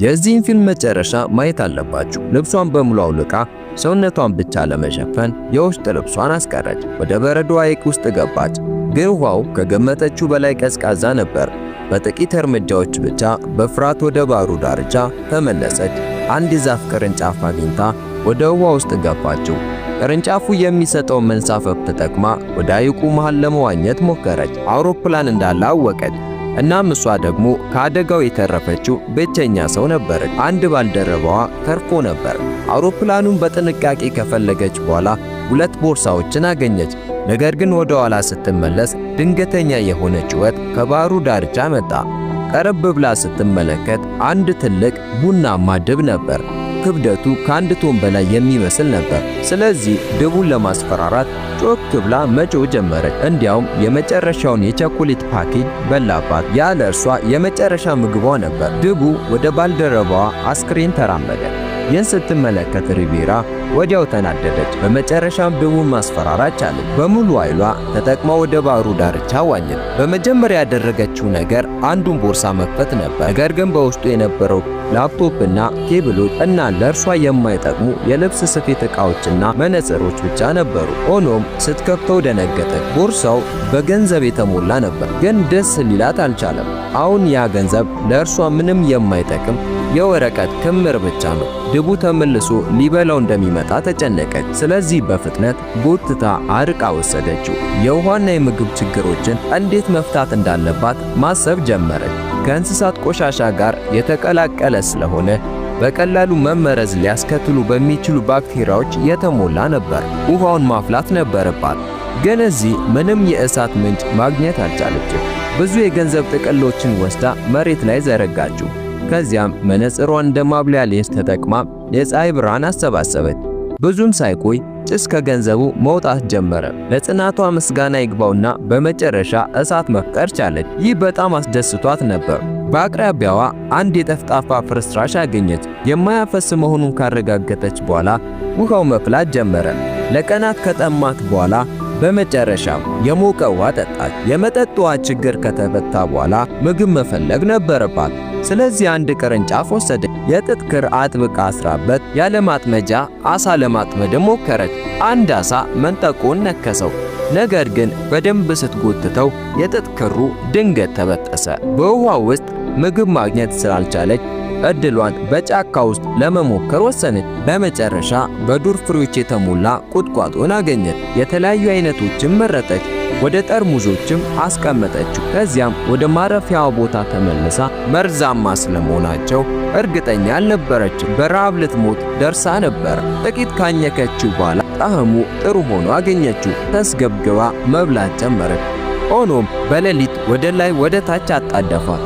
የዚህን ፊልም መጨረሻ ማየት አለባችሁ። ልብሷን በሙሉ አውልቃ ሰውነቷን ብቻ ለመሸፈን የውስጥ ልብሷን አስቀረች። ወደ በረዶ ሐይቅ ውስጥ ገባች። ግን ውሃው ከገመተችው በላይ ቀዝቃዛ ነበር። በጥቂት እርምጃዎች ብቻ በፍርሃት ወደ ባህሩ ዳርቻ ተመለሰች። አንድ የዛፍ ቅርንጫፍ አግኝታ ወደ ውሃ ውስጥ ገባችው። ቅርንጫፉ የሚሰጠውን መንሳፈፍ ተጠቅማ ወደ ሐይቁ መሃል ለመዋኘት ሞከረች። አውሮፕላን እንዳለ አወቀች። እናም እሷ ደግሞ ከአደጋው የተረፈችው ብቸኛ ሰው ነበረች። አንድ ባልደረባዋ ተርፎ ነበር። አውሮፕላኑን በጥንቃቄ ከፈለገች በኋላ ሁለት ቦርሳዎችን አገኘች። ነገር ግን ወደ ኋላ ስትመለስ ድንገተኛ የሆነ ጩኸት ከባህሩ ዳርቻ መጣ። ቀረብ ብላ ስትመለከት አንድ ትልቅ ቡናማ ድብ ነበር። ክብደቱ ከ1 ቶን በላይ የሚመስል ነበር። ስለዚህ ድቡን ለማስፈራራት ጮክ ብላ መጮህ ጀመረች። እንዲያውም የመጨረሻውን የቸኮሌት ፓኬጅ በላባት። ያ ለእርሷ የመጨረሻ ምግቧ ነበር። ድቡ ወደ ባልደረባዋ አስክሬን ተራመደ። ይህን ስትመለከት ሪቬራ ወዲያው ተናደደች። በመጨረሻም ድቡን ማስፈራራት ቻለች። በሙሉ ኃይሏ ተጠቅማ ወደ ባህሩ ዳርቻ ዋኘች። በመጀመሪያ ያደረገችው ነገር አንዱን ቦርሳ መክፈት ነበር። ነገር ግን በውስጡ የነበረው ላፕቶፕ እና ኬብሎች እና ለእርሷ የማይጠቅሙ የልብስ ስፌት ዕቃዎችና መነጽሮች ብቻ ነበሩ። ሆኖም ስትከፍተው ደነገጠች። ቦርሳው በገንዘብ የተሞላ ነበር፣ ግን ደስ ሊላት አልቻለም። አሁን ያ ገንዘብ ለእርሷ ምንም የማይጠቅም የወረቀት ክምር ብቻ ነው። ድቡ ተመልሶ ሊበላው እንደሚመጣ ተጨነቀች። ስለዚህ በፍጥነት ጎትታ አርቃ ወሰደችው። የውሃና የምግብ ችግሮችን እንዴት መፍታት እንዳለባት ማሰብ ጀመረች። ከእንስሳት ቆሻሻ ጋር የተቀላቀለ ስለሆነ በቀላሉ መመረዝ ሊያስከትሉ በሚችሉ ባክቴሪያዎች የተሞላ ነበር። ውሃውን ማፍላት ነበረባት። ግን እዚህ ምንም የእሳት ምንጭ ማግኘት አልቻለችም። ብዙ የገንዘብ ጥቅሎችን ወስዳ መሬት ላይ ዘረጋችው። ከዚያም መነጽሯን እንደ ማብሪያ ሌንስ ተጠቅማ የፀሐይ ብርሃን አሰባሰበች። ብዙም ሳይቆይ ጭስ ከገንዘቡ መውጣት ጀመረ። ለጽናቷ ምስጋና ይግባውና በመጨረሻ እሳት መፍጠር ቻለች። ይህ በጣም አስደስቷት ነበር። በአቅራቢያዋ አንድ የጠፍጣፋ ፍርስራሽ አገኘች። የማያፈስ መሆኑን ካረጋገጠች በኋላ ውሃው መፍላት ጀመረ። ለቀናት ከጠማት በኋላ በመጨረሻም የሞቀ ውሃ ጠጣች። የመጠጥ ውሃ ችግር ከተፈታ በኋላ ምግብ መፈለግ ነበረባት። ስለዚህ አንድ ቅርንጫፍ ወሰደች። የጥጥ ክር አጥብቃ አስራበት ያለ ማጥመጃ አሳ ለማጥመድ ሞከረች። አንድ አሳ መንጠቆን ነከሰው። ነገር ግን በደንብ ስትጎትተው የጥጥ ክሩ ድንገት ተበጠሰ። በውሃ ውስጥ ምግብ ማግኘት ስላልቻለች እድሏን በጫካ ውስጥ ለመሞከር ወሰነች። በመጨረሻ በዱር ፍሬዎች የተሞላ ቁጥቋጦን አገኘች። የተለያዩ አይነቶችን መረጠች፣ ወደ ጠርሙዞችም አስቀመጠችው። ከዚያም ወደ ማረፊያዋ ቦታ ተመልሳ መርዛማ ስለመሆናቸው እርግጠኛ አልነበረችም። በረሃብ ልትሞት ደርሳ ነበር። ጥቂት ካኘከችው በኋላ ጣዕሙ ጥሩ ሆኖ አገኘችው። ተስገብግባ መብላት ጀመረች። ሆኖም በሌሊት ወደ ላይ ወደ ታች አጣደፋት።